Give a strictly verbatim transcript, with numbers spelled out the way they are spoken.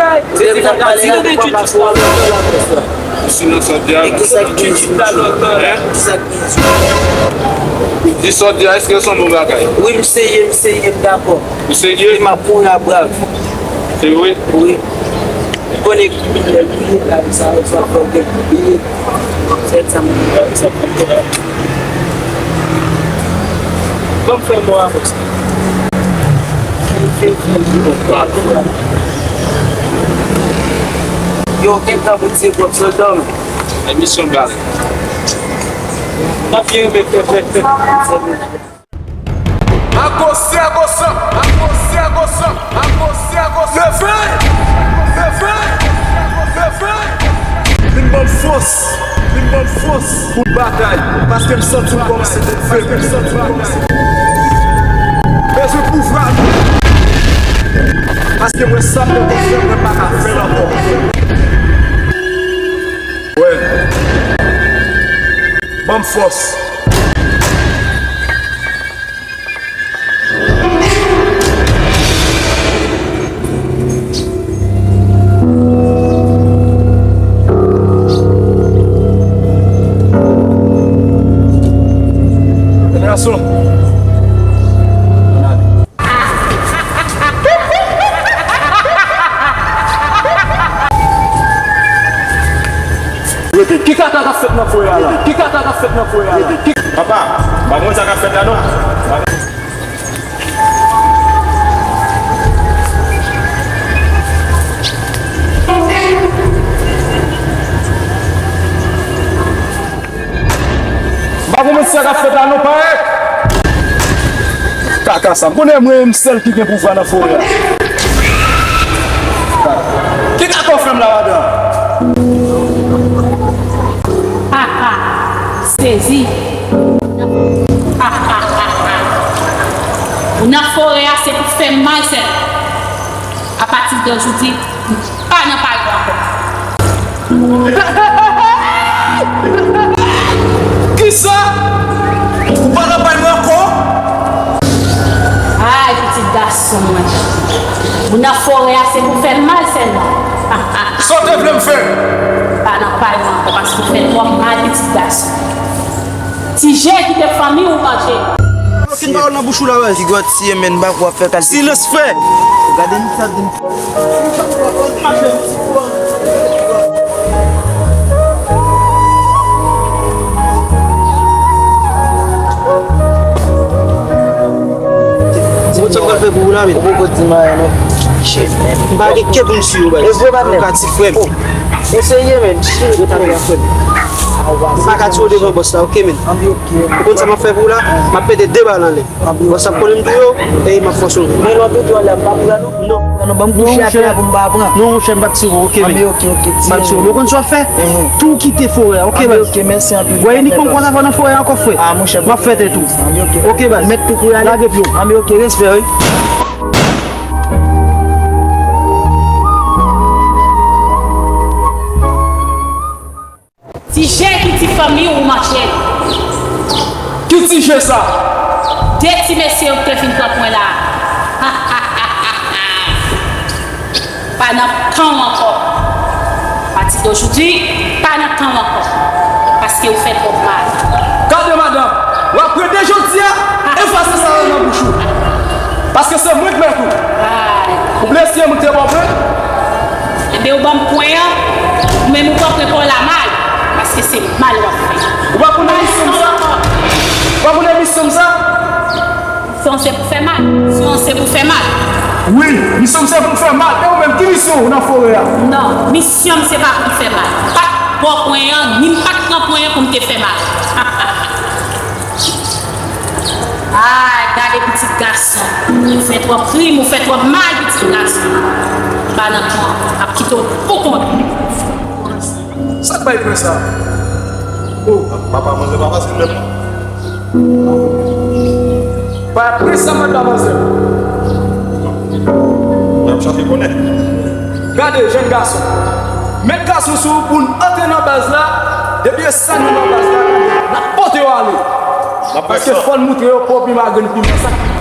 bagay. Ou si nan sòdya. Di sòdya, èske se yon bon bagay? Wi, m serye, m serye, m dakò. Ou serye? M ap kouri a brav. Se vre? Wi. Ou konnen kriminèl, kriminèl, sa yo fè fè kriminèl. Sèt sa m fè, sa m fè. Ban m fè mò avèk sa. Yo, gentan pou ti gwòp sou dòm. Emisyon bal. Mafya yo fè, fè, fè, fè. Agosi, agosan, agosi, agosan, agosi, agosan. Leve! Leve! Leve! Vin ban m fòs! Vin ban m fòs pou m batay, paske m santi m kòmanse vin feb. Bezwen pouvwa. Paske mwen sa m te konn fè, mwen pa ka fè l ankò. Wè. Ban m fòs. Gason. Ann ale. Kaka k ap fèt nan forè a la? Ki kaka k ap fèt nan forè a la? Papa, m pa konn sa k ap fèt la non. M pa konprann sa k ap fèt la non, parèt. Kaka sa. M konnen mwen menm sèl ki gen pouvwa nan forè a. Ki kaka w fè m la, madanm? Ha, ha. Sezi. Ha, ha, ha, ha. Ou nan forè a, se pou fè m mal sèlman. Apati de jodi, m pa nan pay ou ankò. Kisa? Ou pa nan pay mwen ankò? Ay, pitit gason mwen. Ou nan forè a, se pou fè m mal sèlman. Sa w te vle m fè? Pa nan pay mwen ankò, paske w fè twòp mal, pitit gason. Ti je kite fanmi w manje. Okenn pawòl nan bouch ou la, wè. Figi w ap tiye, men, m pa kwè w ap fè kalite. Silans, frè. Gade m sa, di m. Ou konn sa m pral fè pou ou la, men. Ou poko di m ayen, non. Shit, man. M pa gen kè pou m sou yo, baz. E vre, patnè. Ou ka ti frè m. Oh. Eseye, men. Shit, yo ta fè frè m. M pa ka tiye w devan bòs la, oke, men. Ou konn sa m ap fè pou ou la? M ap pete de bal anlè. Bòs ap konnen m tou yo, e m ap fòse w. Men lòt ou tou anlè, m pa pran non. Non. Non, ban m kouche atè a pou m pa pran. Non, monchè, m p ap tire w, oke, men. Anben, oke, oke, m p ap tire w. Ou konn sa w ap fè? Tou kite forè a, oke, baz. Anben, oke, mèsi anpil. Wè, inik pa m konn sa fè nan forè a ankò, frè. M ap fè tèt ou. Oke, baz. Mèt tou pou y ale. Lage pye w. Anben, oke, respè, wi. Ti je ki ti fanmi ou manje. Ki ti je sa? De ti mesye yo ki te vin pran mwen la. Pa nan kan w ankò. Apati de jodi, pa nan kan w ankò. Paske ou fè twòp mal. Gade madanm, w ap rete jodi a, efase sa yo nan bouch ou. Paske se mwen k mèt ou. Ou blese m, ou te ba w pwen. Ebyen, ou ban m pwen an, ou menm ou pran pwen pa w la mal, paske se mal w ap fè. Ou pa konn emisyon m sa? Ou pa konn emisyon m sa? Misyon se pou fè mal. Misyon se pou fè mal. Wi, misyon m se pou m fè mal. E ou menm, ki misyon ou nan forè a? Non, misyon m se pa pou m fè mal. M pa t ba w pwen an, ni m pa t pran pwen an pou m te fè mal. Ay, gade pitit gason. Ou fè twòp krim, ou fè twòp mal, pitit gason. Pa nan kan, ap kite w pou kont ou. Sa k bay pwen sa? Oh, papa, manzè pa fasil menm non. Pa pwen sa, manzè pa fasil. Mwen ap chante konnen. Gade, jèn gason. Met gason sou ou pou n antre nan baz la. Depi e sa nou nan baz la, n ap pote yo ale. Paske fò n moutre yo pa w pi mal grenn piman.